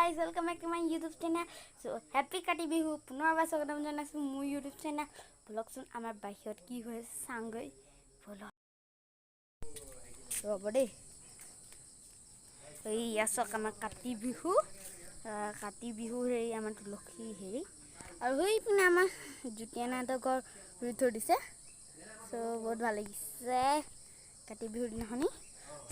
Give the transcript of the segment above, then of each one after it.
Guys, welcome back to my YouTube channel. So happy Kati Bihu. পুনৰবাৰ স্বাগতম জনাইছোঁ মোৰ ইউটিউব চেনেল। ব'লকচোন, আমাৰ বাহিৰত কি হৈ আছে চাওঁগৈ ব'লক। ৰ'ব দেই। এইয়া চাওক, আমাৰ কাতি বিহু, কাতি বিহু হেৰি আমাৰ তুলসী হেৰি আৰু সেইপিনে আমাৰ জ্যোতিয়ানাহঁতৰ ঘৰ ৰুই থৈ দিছে। চ' বহুত ভাল লাগিছে কাতি বিহুৰ দিনাখনি।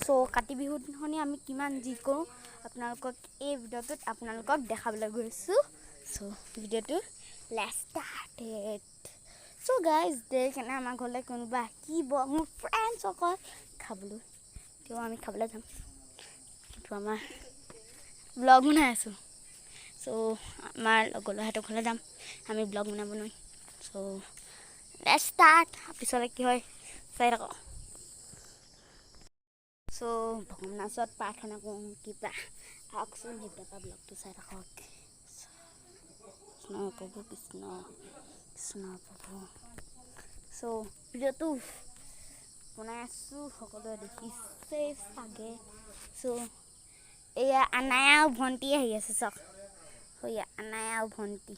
চ' কাতি বিহুৰ দিনাখনি আমি কিমান যি কৰোঁ, আপোনালোকক এই ভিডিঅ'টোত আপোনালোকক দেখাবলৈ গৈছোঁ। চ' ভিডিঅ'টো let's start. So guys, দেৰিকেনে আমাৰ ঘৰলৈ কোনোবা আহিব, মোৰ ফ্ৰেণ্ডছসকল খাবলৈ। তেওঁ আমি খাবলৈ যাম, কিন্তু আমাৰ ব্লগ বনাই আছোঁ। চ' আমাৰ লগৰ ল'ৰাহঁতৰ ঘৰলৈ যাম, আমি ব্লগ বনাব নোৱাৰিম। চ' let's start. পিছলৈ কি হয় চাই থাকক। চ' ভগৱানৰ ওচৰত প্ৰাৰ্থনা কৰোঁ কিবা। আহকচোন, সেইবিলাকৰ ব্লগটো চাই থাকক। কৃষ্ণ প্ৰভু, কৃষ্ণ কৃষ্ণ প্ৰভু। চ' ভিডিঅ'টো বনাই আছোঁ, সকলোৱে দেখিছে চাগে। চ' এয়া আনায়া আৰু ভণ্টি আহি আছে, চাওক। সৈয়া আনায়া আৰু ভণ্টি।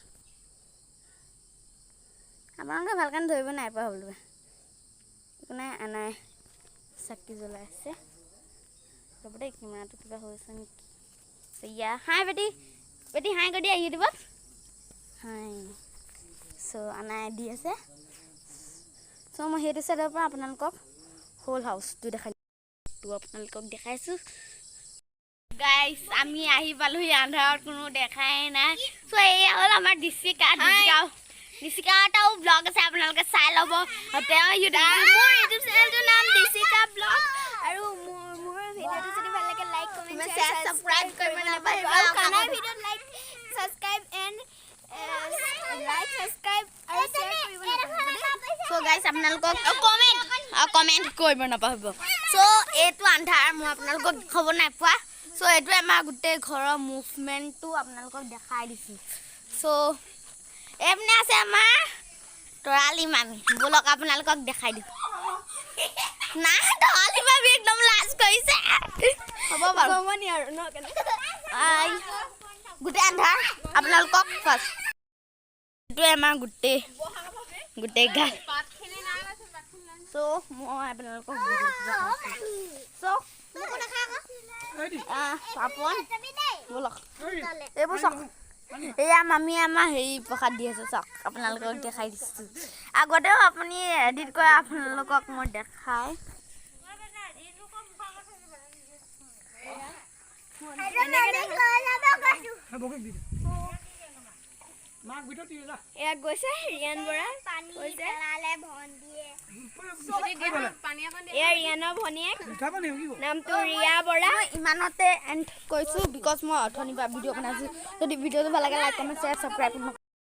আপোনালোকে ভালকৈ ধৰিব নাই পৰা হ'বলা। একো নাই, আনাই চাকি জ্বলাই আছে। ৰ'ব দেই, কেমেৰাটো কিবা হৈছে নেকি? এয়া হাই বেটি, বেটি হাই কৰি দিয়া ইউটিউবত হাই। চ' আনাই দি আছে। চ' মই সেইটো চাইডৰ পৰা আপোনালোকক হোল হাউচটো দেখাই আপোনালোকক দেখাইছোঁ। গাইছ, আমি আহি পালোহি, আন্ধাৰত কোনো দেখাই নাই। চ' এয়া হ'ল আমাৰ দীপশিকা। দীপশিকা, দীপশিকা এটাও ব্লগ আছে, আপোনালোকে চাই ল'ব। আৰু তেওঁ ইউটিউব মোৰ ইউটিউব চেনেলটোৰ নাম দিশিকা ব্লগ আৰু মোৰ ভিডিঅ'টো যদি ভাল লাগে, লাইক, কমেণ্ট, শ্বেয়াৰ, ছাবস্ক্ৰাইব কৰিব নাপাহৰিব। আৰু কানাৰ ভিডিঅ'ত like, subscribe and like, subscribe আৰু শ্বেয়াৰ কৰিব নাপাহৰিব। চ' গাইছ, আপোনালোকক কমেণ্ট কৰিব নাপাহৰিব। চ' এইটো আন্ধাৰ, মই আপোনালোকক দেখাব নাই পোৱা। চ' এইটোৱে আমাৰ গোটেই ঘৰৰ মুভমেণ্টটো আপোনালোকক দেখাই দিছোঁ। চ' এইপিনে আছে আমাৰ তৰালি মামী। ব'লক, আপোনালোকক দেখাই দিওঁ। নাই, তৰালি মামী একদম লাজ কৰিছে। হ'ব বাৰু। জমনি আৰু ন কেনে। আই, গোটেই আন্ধাৰ। আপোনালোকক ফাৰ্ষ্ট এইটোৱে আমাৰ গোটেই গা। চ' মই আপোনালোকক চ' পাপন, ব'লক। এইবোৰ চাওক, এয়া মামীয়ে আমাৰ হেৰি প্ৰসাদ দি আছে। চাওক, আপোনালোকক দেখাই দিছোঁ। আগতেও আপুনি এডিট কৰা আপোনালোকক মই দেখাই। এয়া গৈছে ৰিয়ান বৰা গৈছে। এয়া ৰিয়ানৰ ভনীয়েক, নামটো ৰিয়া বৰা। মই ইমানতে এণ্ড কৰিছোঁ, because মই অথনিৰ পৰা ভিডিঅ' বনাইছোঁ। যদি ভিডিঅ'টো ভাল লাগে, like, comment, share, subscribe.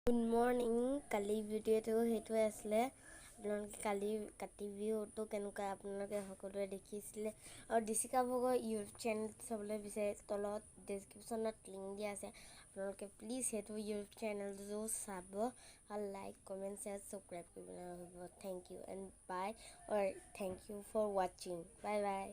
Good morning. কালি ভিডিঅ'টো সেইটোৱে আছিলে। আপোনালোকে কালি কাতি বিহুটো কেনেকুৱা আপোনালোকে সকলোৱে দেখিছিলে। আৰু দিশিকা ভগৰ ইউটিউব চেনেল চাবলৈ বিচাৰে, তলত ডেছক্ৰিপশ্যনত লিংক দিয়া আছে। আপোনালোকে প্লিজ সেইটো ইউটিউব চেনেলটো চাব আৰু লাইক, কমেণ্ট, শ্বেয়াৰ, ছাবস্ক্ৰাইব কৰিব নাপাহৰিব। Thank you and bye, or thank you for watching. Bye bye.